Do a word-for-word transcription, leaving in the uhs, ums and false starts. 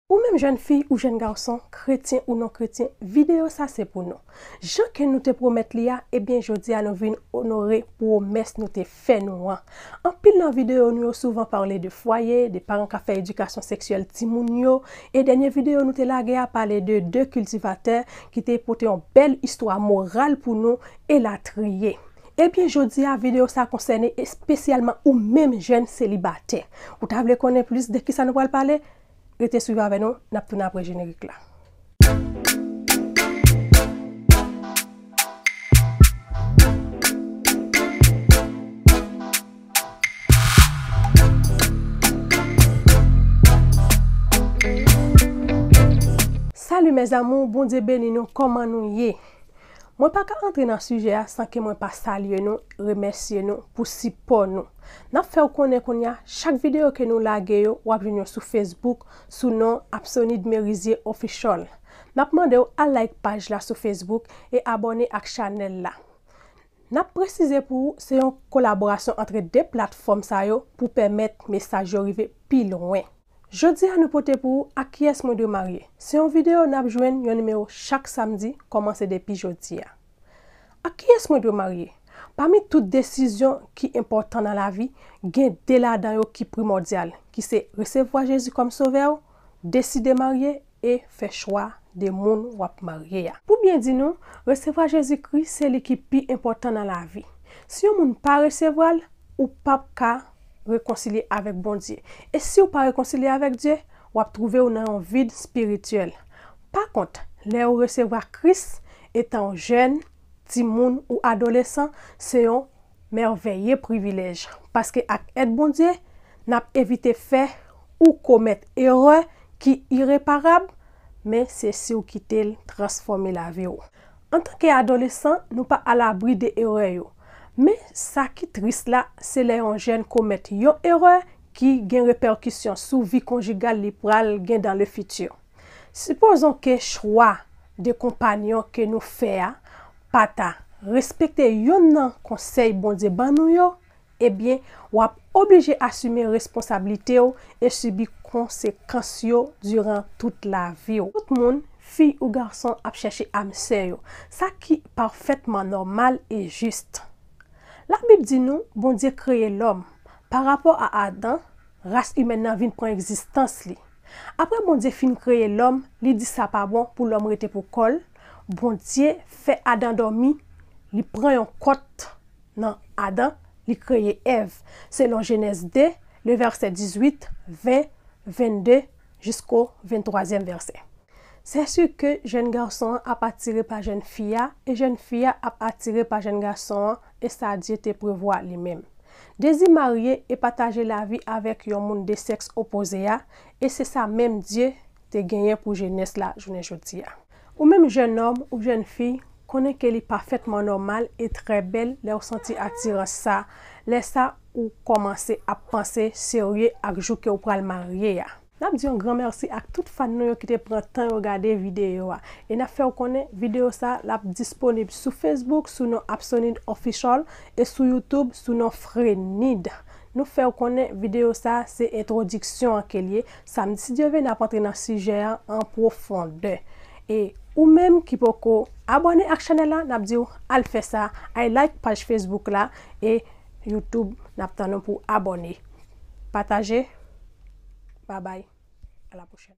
Ou menm jèn fi ou jèn gason, kretyen ou non kretyen, videyo sa se pou nou. Jan ke nou te pwomèt li a, ebyen jodi a nou vin onore pwomès nou te fè nou an. Anpil nan videyo nou yo souvan pale de fwaye, de paran k ap fè edikasyon seksyèl timoun yo, e dènye videyo nou te lage a pale de de kiltivatè ki te pote yon bèl istwa moral pou nou, elatriye. Ebyen jodi a videyo sa konsène espesyalman ou menm jèn selibatè. Ou ta vle konnen plis de kisa nou pral pale? Rete swiv avè nou, n ap tounen apre jenerik la. Salut mes amours, Bondye beni nou, kòman nou ye? Mwen pa ka antre nan sijè a san ke mwen pa salye nou, remèsye nou pou sipò nou. N ap fè w konnen kounye a, chak videyo ke nou lage yo, w ap jwenn yo sou Facebook, sou non Apsonide Merizier Official. N ap mande w al like paj la sou Facebook e abòne ak chanèl la. N ap presize pou ou, se yon kolaborasyon antre de platfòm sa yo pou pèmèt mesaj yo rive pi lwen. Jodi a nou pote pou ou A Kiyès Mwen Dwe Marye. Se yon videyo n ap jwenn yon nimewo chak samdi, kòmanse depi jodi a. A kiyès mwen dwe marye? Pami tout desizyon ki enpòtan nan lavi, gen de ladan yo ki primòdyal, ki se resevwa Jezi kòm Sovè w, deside marye e fè chwa de moun w ap marye a. Pou byen di nou, resevwa Jezikri se li ki pi enpòtan nan lavi. Si yon moun pa resevwa l, ou p ap ka rekonsilye avèk Bondye. E si w pa rekonsilye avèk Dye, w ap twouve w nan yon vid espirityèl. Pakont, lè ou resevwa Kris, etan w jèn, timoun ou adolesan, se yon mèvèye privilèj, paske ak èd Bondye, n ap evite fè ou komèt erè ki ireparab, men se si w kite l transfòme lavi w. Antanke adolesan, nou pa alabri de erè yo. Men sa ki tris la, se lè yon jèn komèt yon erè ki gen repèkisyon sou vi konjigal li pral gen dans le futur. Sipozon ke chwa de konpanyon ke nou fè a pa ta respekte yonn nan konsèy Bondye ban nou yo, ebyen, w ap oblije asime responsablite w e sibi konsekans yo diran tout lavi w. Tout moun, fi ou gason, ap chèche âme sœur yo, sa ki pafètman nòmal e jis. Labib di nou, Bondye kreye lòm. Pa rapò a Adan, ras imèn nan vin pran egzistans li. Apre Bondye fin kreye lòm, li di sa pa bon pou lòm rete pou kò l. Bondye fè Adan dòmi, li pran yon kòt nan Adan, li kreye Èv, selon Jenèz de, le vèsè dizuit, ven, vennde, jisko venntwazyèm vèsè. Se si ke jèn gason an ap atire pa jèn fi a, e jèn fi a ap atire pa jèn gason an, e sa Dye te prevwa li menm. Dezi marye e pataje lavi avèk yon moun de sèks opoze a, e se sa menm Dye te genyen pou jenès la jounen jodi a. Ou menm jènòm ou jèn fi, konnen ke li pafètman nòmal e trè bèl lè w santi atirans sa, lè sa ou kòmanse ap panse serye ak jou ke w pral marye a. N ap di yon gran mèsi ak tout fan nou yo ki te pran tan yo gade videyo a. E n ap fè w konnen videyo sa l ap disponib sou Facebook sou non Apsonide Official e sou YouTube sou non Frenid. Nou fè w konnen videyo sa se entwodiksyon an ke l ye. Samdi, si Dye vle, n ap antre nan sijè a an pwofondè. E ou menm ki poko abòne ak chanèl la, n ap di w al fè sa, al like paj Facebook la e YouTube, n ap tann ou pou abòne. Pataje. Babay. A la pwochèn.